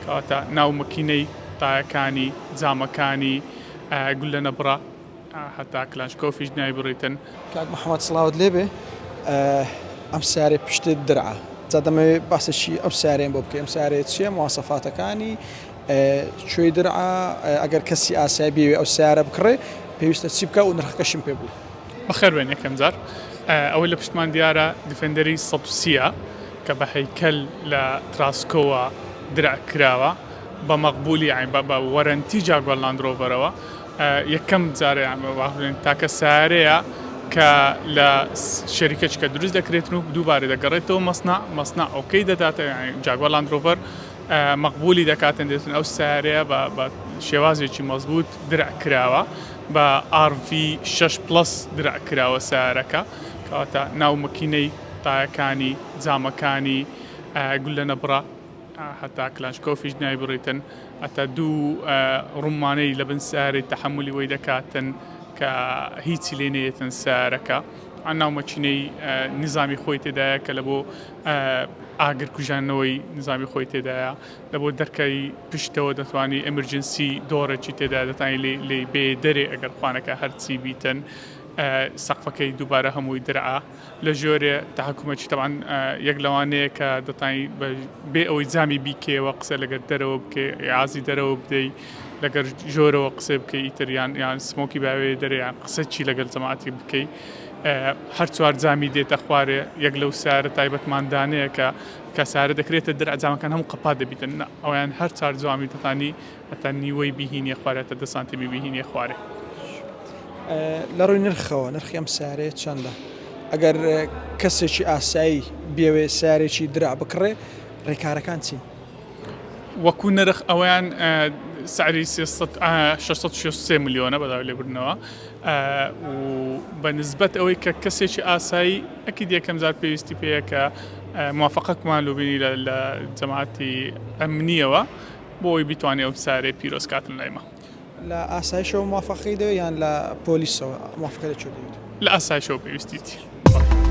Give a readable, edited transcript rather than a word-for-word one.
کەواتە ناو مەکینەی تایەکانی جامەکانی گوللە نەبڕە هەتا کلاشکۆفیش نایبڕیتن. کاک محمد سڵاوت لێبێ ئەم سەیارەی پشتت درعە جا دەمەوێ باسێکی ئەو سەیارەیەم بۆ بکەی ئەم سەیارەیە چیە مواسەفاتەکانی کوێی درعە ئەگەر کەسی ئاسای بیەوێ ئەو سەیارە بکڕێ پێویستە چی بکا و نرخەکەشیم پێ بڵێ. بەخێربێن یەکەم جار ئەوەی لە پشتمان دیارە دیفێندەری 130 ە کە بە هەیکەل لە تراسکۆوە درع کراوە بە مەقبولی یانی بە وەرەنتی جاگوار لاندرۆڤەرەوە یەکەم جارە یان وا بڵێن تاکە سارەیە کە لە شەریکەچکە دروست دەکرێتن و دووبارە دەگەڕێتەوە مەسنا مەسنا okay دەداتە یانی جاگوار لاندرۆڤەر مەقبولی دەکاتن دێتن ئەو سارەیە بە شێوازێکی مەزبوط درع کراوە بە RV 6 plus درع کراوە سارەکە کەواتە ناو مەکینەی تایەکانی جامەکانی گوللە نەبڕە هەتا کلاشکۆفیش نایبڕیتن هەتا دوو ڕومانەی لە بن سارەی تەحەمولی وەی دەکاتن کە هیچی لێ نەیەتن سارەکە ناو مەکینەی نظامی خۆی تێدایە کە لە بۆ ئاگر کوژانەوەی نظامی خۆی تێدایە لە بۆ دەرکەی پشتەوە دەتوانی emergency door ێکی تێدا دەتانی لێ بێ دەرێ ئەگەر خوانەکە هەرچی بیتن سەقفەکەی دووبارە هەمووی درعە لە ژۆرێ تەحەکومەکی تەبعەن یەک لەوانەیە کە دەتانی بێ ئەوەی جامی بیکەیەوە قسە لەگەر دەرەوە بکەی ئازی دەرەوە بدەی لەگەر ژۆرەوە قسە بکەی ئیتر یان یان smoke ی باوێ دەرێ یان قسە چی لەگەر جەماعەتی بکەی هەر چوار جامی دێتە خوارێ یەک لەو سارە تایبەتماندانەیە کە کە سارە دەکرێتە درع جامەکان هەموو قەپات دەبیتن ئەویان هەر چوار جامی دەتانی هەتا نیوەی بیهینیە خوارێ هەتا دە سانتیمی بیهینیە خوارێ. لە ڕووی نرخەوە نرخی ئەم سیارەیە چەندە؟ ئەگەر کەسێکی ئاسایی بیەوێ سیارێکی درع بکڕێ ڕێکارەکان چین؟ وەکو نرخ ئەویان سعری 663 ملیۆنە بەداوای لێبوردنەوە و بە نسبەت ئەوەی کە کەسێکی ئاسایی ئەکید یەکەم جار پێویستی پێیە کە موافقەکمان لۆبینی لە جەماعەتی ئەمنیەوە بۆ ئەوەی بیتوانێ ئەو سارەیە پیرۆز کاتن لای مە. لە ئاسایشەوە موافەقەی دەوێت یان لە پۆلیسەوە موافەقەی لە کوێ دەوێت؟ لە ئاسایشەوە پێویستیتی. بەڵێ.